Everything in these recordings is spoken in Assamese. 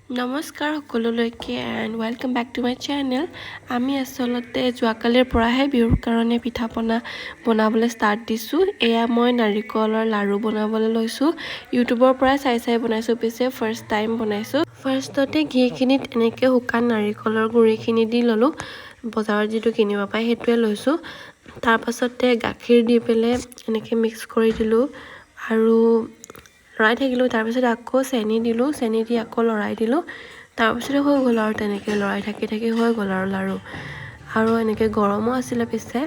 নমস্কাৰ সকলোলৈকে and welcome back to my channel. আমি আচলতে যোৱাকালিৰ পৰাহে বিহুৰ কাৰণে পিঠা পনা বনাবলৈ ষ্টাৰ্ট দিছোঁ। এয়া মই নাৰিকলৰ লাড়ু বনাবলৈ লৈছোঁ। ইউটিউবৰ পৰাই চাই চাই বনাইছোঁ, পিছে ফাৰ্ষ্ট টাইম বনাইছোঁ। ফাৰ্ষ্টতে ঘিখিনিত এনেকৈ শুকান নাৰিকলৰ গুড়িখিনি দি ল'লোঁ। বজাৰত যিটো কিনিব পায়, সেইটোৱে লৈছোঁ। তাৰপাছতে গাখীৰ দি পেলাই এনেকৈ মিক্স কৰি দিলোঁ আৰু লৰাই থাকিলোঁ। তাৰপিছত আকৌ চেনি দিলোঁ, চেনি দি আকৌ লৰাই দিলোঁ। তাৰপিছতে হৈ গ'ল আৰু তেনেকৈ লৰাই থাকি থাকি হৈ গ'ল আৰু লাড়ু। আৰু এনেকৈ গৰমো আছিলে, পিছে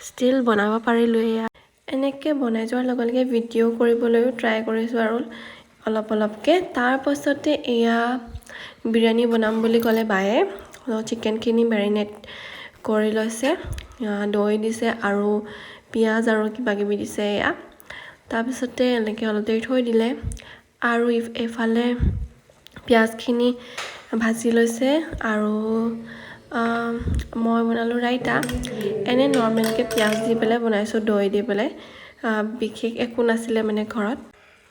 ষ্টিল বনাব পাৰিলোঁ। এয়া এনেকৈ বনাই যোৱাৰ লগে লগে ভিডিঅ' কৰিবলৈও ট্ৰাই কৰিছোঁ আৰু অলপ অলপকৈ। তাৰপাছতে এয়া বিৰিয়ানী বনাম বুলি ক'লে বায়ে। চিকেনখিনি মেৰিনেট কৰি লৈছে, দৈ দিছে আৰু পিঁয়াজ আৰু কিবা কিবি দিছে এয়া। তাৰপিছতে এনেকৈ অলপ দেৰি থৈ দিলে আৰু এইফালে পিঁয়াজখিনি ভাজি লৈছে আৰু মই বনালোঁ ৰাইতা। এনেই নৰ্মেলকৈ পিঁয়াজ দি পেলাই বনাইছোঁ, দৈ দি পেলাই। বিশেষ একো নাছিলে মানে ঘৰত।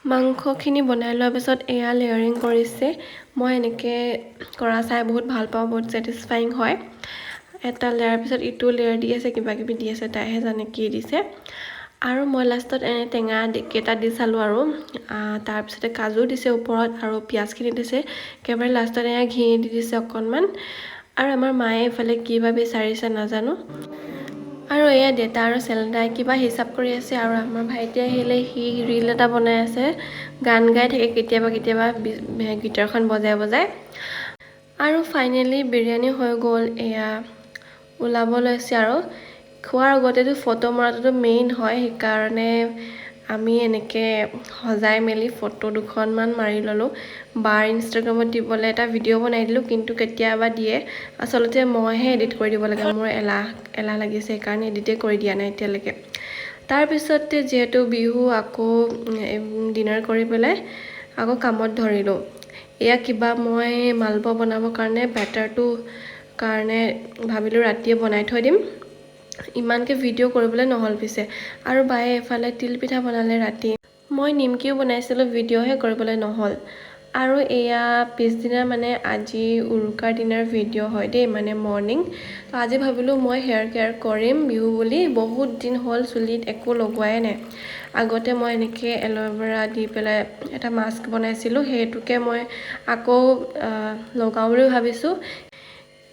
মাংসখিনি বনাই লোৱাৰ পিছত এয়া লেয়াৰিং কৰিছে। মই এনেকৈ কৰা চাই বহুত ভাল পাওঁ, বহুত ছেটিছফাইং হয়। এটা লেয়াৰ পিছত ইটো লেয়াৰ দি আছে, কিবা কিবি দি আছে, তাইহে জানে কি দিছে। আৰু মই লাষ্টত এনে টেঙা কেইটা দি চালোঁ আৰু তাৰপিছতে কাজু দিছে ওপৰত আৰু পিঁয়াজখিনি দিছে। একেবাৰে লাষ্টত এয়া ঘি দি দিছে অকণমান। আৰু আমাৰ মায়ে এইফালে কি বা বিচাৰিছে নাজানো। আৰু এয়া দেউতা আৰু চেলেদাই কিবা হিচাপ কৰি আছে। আৰু আমাৰ ভাইটি আহিলে, সি ৰীল এটা বনাই আছে, গান গাই থাকে কেতিয়াবা কেতিয়াবা গীটাৰখন বজাই বজাই। আৰু ফাইনেলি বিৰিয়ানী হৈ গ'ল, এয়া ওলাব লৈছে। আৰু খোৱাৰ আগতেতো ফটো মৰাটোতো মেইন হয়, সেইকাৰণে আমি এনেকৈ সজাই মেলি ফটো দুখনমান মাৰি ল'লোঁ। বাৰ ইনষ্টাগ্ৰামত দিবলৈ এটা ভিডিঅ' বনাই দিলোঁ, কিন্তু কেতিয়াবা দিয়ে। আচলতে মইহে এডিট কৰি দিব লাগে, মোৰ এলাহ এলাহ লাগিছে, সেইকাৰণে এডিটেই কৰি দিয়া নাই এতিয়ালৈকে। তাৰপিছতে যিহেতু বিহু, আকৌ ডিনাৰ কৰি পেলাই আকৌ কামত ধৰিলোঁ। এয়া কিবা মই মালপোৱা বনাবৰ কাৰণে বেটাৰটো কাৰণে ভাবিলোঁ ৰাতিয়ে বনাই থৈ দিম। ইমানকৈ ভিডিঅ' কৰিবলৈ নহ'ল পিছে। আৰু বায়ে এফালে তিল পিঠা বনালে ৰাতি। মই নিমকিও বনাইছিলোঁ, ভিডিঅ'হে কৰিবলৈ নহ'ল। আৰু এয়া পিছদিনা, মানে আজি উৰুকাৰ দিনাৰ ভিডিঅ' হয় দেই, মানে মৰ্ণিং। তো আজি ভাবিলোঁ মই হেয়াৰ কেয়াৰ কৰিম বিহু বুলি। বহুত দিন হ'ল চুলিত একো লগোৱাই নাই। আগতে মই এনেকৈ এল'ভেৰা দি পেলাই এটা মাস্ক বনাইছিলোঁ, সেইটোকে মই আকৌ লগাওঁ বুলি ভাবিছোঁ।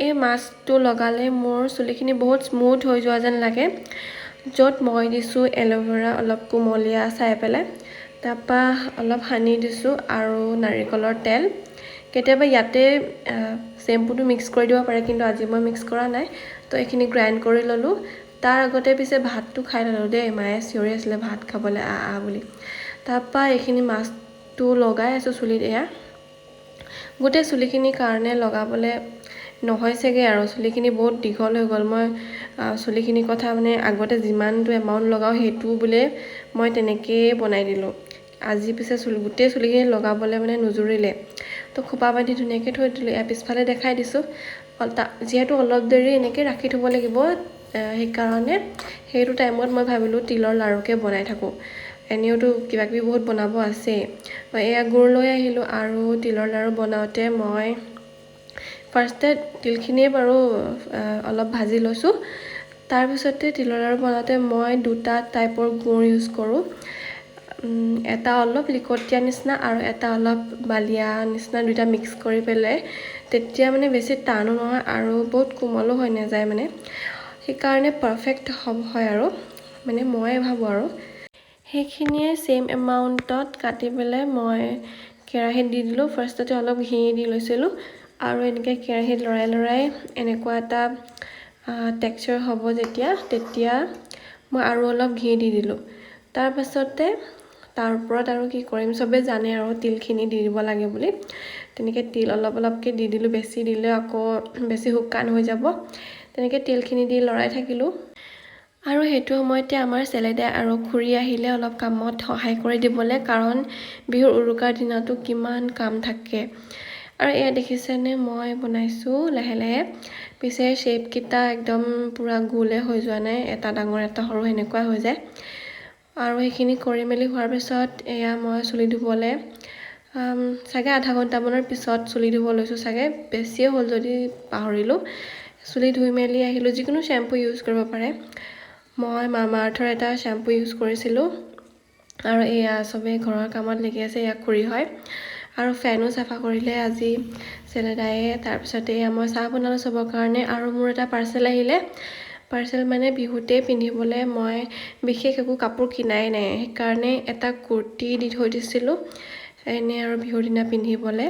এই মাস্কটো লগালে মোৰ চুলিখিনি বহুত স্মুথ হৈ যোৱা যেন লাগে। য'ত মই দিছোঁ এল'ভেৰা অলপ কুমলীয়া চাই পেলাই, তাৰপৰা অলপ সানি দিছোঁ আৰু নাৰিকলৰ তেল। কেতিয়াবা ইয়াতে চেম্পুটো মিক্স কৰি দিব পাৰে, কিন্তু আজি মই মিক্স কৰা নাই। তো এইখিনি গ্ৰাইণ্ড কৰি ল'লোঁ। তাৰ আগতে পিছে ভাতটো খাই ল'লোঁ দেই, মায়ে চিঞৰি আছিলে ভাত খাবলৈ আহ আহ বুলি। তাৰপৰা এইখিনি মাস্কটো লগাই আছোঁ চুলিত। এয়া গোটেই চুলিখিনিৰ কাৰণে লগাবলৈ নহৈছেগৈ আৰু চুলিখিনি বহুত দীঘল হৈ গ'ল। মই চুলিখিনিৰ কথা মানে আগতে যিমানটো এমাউণ্ট লগাওঁ, সেইটো বোলে মই তেনেকৈয়ে বনাই দিলোঁ। আজি পিছে চুলি গোটেই চুলিখিনি লগাবলৈ মানে নুজুৰিলে। তো খোপা বান্ধি ধুনীয়াকৈ থৈ দিলোঁ। ইয়াৰ পিছফালে দেখাই দিছোঁ। যিহেতু অলপ দেৰি এনেকৈ ৰাখি থ'ব লাগিব, সেইকাৰণে সেইটো টাইমত মই ভাবিলোঁ তিলৰ লাড়ুকে বনাই থাকোঁ। এনেওতো কিবা কিবি বহুত বনাব আছেই। এয়া গুৰ লৈ আহিলোঁ আৰু তিলৰ লাড়ু বনাওঁতে মই ফাৰ্ষ্টে তিলখিনিয়ে বাৰু অলপ ভাজি লৈছোঁ। তাৰপিছতে তিলৰ লাড়ু বনাওঁতে মই দুটা টাইপৰ গুৰ ইউজ কৰোঁ, এটা অলপ লিকটীয়া নিচিনা আৰু এটা অলপ বালিয়া নিচিনা। দুইটা মিক্স কৰি পেলাই তেতিয়া মানে বেছি টানো নহয় আৰু বহুত কোমলো হৈ নাযায়, মানে সেইকাৰণে পাৰফেক্ট হয় আৰু মানে মই ভাবোঁ। আৰু সেইখিনিয়ে ছেইম এমাউণ্টত কাটি পেলাই মই কেৰাহীত দি দিলোঁ। ফাৰ্ষ্টতে অলপ ঘি দি লৈছিলোঁ আৰু এনেকৈ কেৰাহীত লৰাই লৰাই এনেকুৱা এটা টেক্সচাৰ হ'ব যেতিয়া, তেতিয়া মই আৰু অলপ ঘি দি দিলোঁ। তাৰপাছতে তাৰ ওপৰত আৰু কি কৰিম, চবেই জানে আৰু তিলখিনি দি দিব লাগে বুলি। তেনেকৈ তিল অলপ অলপকৈ দি দিলোঁ। বেছি দিলে আকৌ বেছি শুকান হৈ যাব। তেনেকৈ তিলখিনি দি লৰাই থাকিলোঁ। আৰু সেইটো সময়তে আমাৰ চেলেদাই আৰু খুৰী আহিলে অলপ কামত সহায় কৰি দিবলৈ, কাৰণ বিহুৰ উৰুকাৰ দিনাতো কিমান কাম থাকে। আৰু এয়া দেখিছেনে, মই বনাইছোঁ লাহে লাহে। পিছে শ্বেপকেইটা একদম পূৰা গোলে হৈ যোৱা নাই, এটা ডাঙৰ এটা সৰু সেনেকুৱা হৈ যায়। আৰু সেইখিনি কৰি মেলি হোৱাৰ পিছত এয়া মই চুলি ধুবলৈ চাগে আধা ঘণ্টামানৰ পিছত চুলি ধুব লৈছোঁ, চাগে বেছিয়ে হ'ল যদি পাহৰিলোঁ। চুলি ধুই মেলি আহিলোঁ। যিকোনো শ্বেম্পু ইউজ কৰিব পাৰে। মই মামা আৰ্থৰ এটা শ্বেম্পু ইউজ কৰিছিলোঁ। আৰু এয়া চবেই ঘৰৰ কামত লাগি আছে। এয়া খুৰী হয়। আৰু ফেনো চাফা কৰিলে আজি চেলেদায়ে। তাৰপিছতে এয়া মই চাহ বনালোঁ চবৰ কাৰণে। আৰু মোৰ এটা পাৰ্চেল আহিলে। পাৰ্চেল মানে বিহুতেই পিন্ধিবলৈ মই বিশেষ একো কাপোৰ কিনাই নাই, সেইকাৰণে এটা কুৰ্তি দি থৈ দিছিলোঁ এনেই আৰু বিহুৰ দিনা পিন্ধিবলৈ।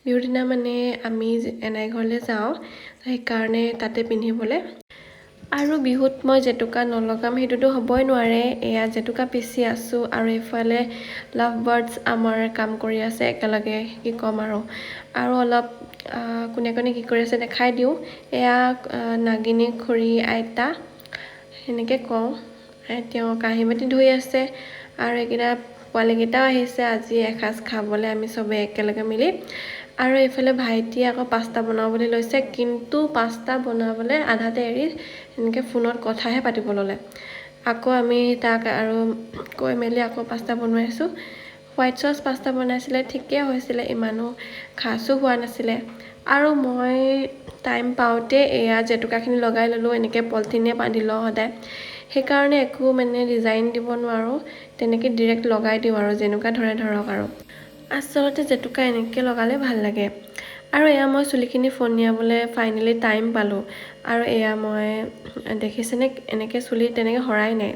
বিহুৰ দিনা মানে আমি এনাই ঘৰলৈ যাওঁ, সেইকাৰণে তাতে পিন্ধিবলৈ। আৰু বিহুত মই জেতুকা নলগাম সেইটোতো হ'বই নোৱাৰে। এয়া জেতুকা পিচি আছোঁ আৰু এইফালে লাভ বাৰ্ডছ আমাৰ কাম কৰি আছে একেলগে। কি ক'ম আৰু, আৰু অলপ কোনে কোনে কি কৰি আছে দেখাই দিওঁ। এয়া নাগিনী খুৰী আইতা সেনেকৈ কওঁ, তেওঁ কাঁহী বাতি ধুই আছে। আৰু এইকেইটা পোৱালীকেইটাও আহিছে আজি এসাঁজ খাবলৈ আমি চবেই একেলগে মিলি। আৰু এইফালে ভাইটিয়ে আকৌ পাস্তা বনাওঁ বুলি লৈছে, কিন্তু পাস্তা বনাবলৈ আধাতে এৰি এনেকৈ ফোনত কথাহে পাতিব ল'লে। আকৌ আমি তাক আৰু কৈ মেলি আকৌ পাস্তা বনোৱাইছোঁ। হোৱাইট চচ পাস্তা বনাইছিলে, ঠিকেই হৈছিলে, ইমানো খাচো হোৱা নাছিলে। আৰু মই টাইম পাওঁতে এয়া জেতুকাখিনি লগাই ল'লোঁ। এনেকৈ পলিথিনে বান্ধি লওঁ সদায়, সেইকাৰণে একো মানে ডিজাইন দিব নোৱাৰোঁ, তেনেকৈ ডিৰেক্ট লগাই দিওঁ আৰু যেনেকুৱা ধৰে ধৰক। আৰু আচলতে জেতুকা এনেকৈ লগালে ভাল লাগে। আৰু এয়া মই চুলিখিনি ফণিয়াবলৈ ফাইনেলি টাইম পালোঁ। আৰু এয়া মই দেখিছেনে, এনেকৈ চুলি তেনেকৈ সৰাই নাই,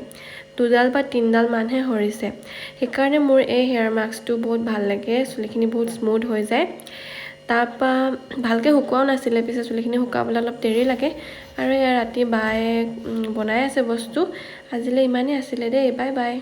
দুডাল বা তিনিডাল মানহে সৰিছে। সেইকাৰণে মোৰ এই হেয়াৰ মাস্কটো বহুত ভাল লাগে, চুলিখিনি বহুত স্মুথ হৈ যায়। তাৰপৰা ভালকৈ শুকোৱাও নাছিলে, পিছে চুলিখিনি শুকাবলৈ অলপ দেৰি লাগে। আৰু এয়া ৰাতি বায়ে বনাই আছে বস্তু। আজিলৈ ইমানেই আছিলে দেই, বাই বাই।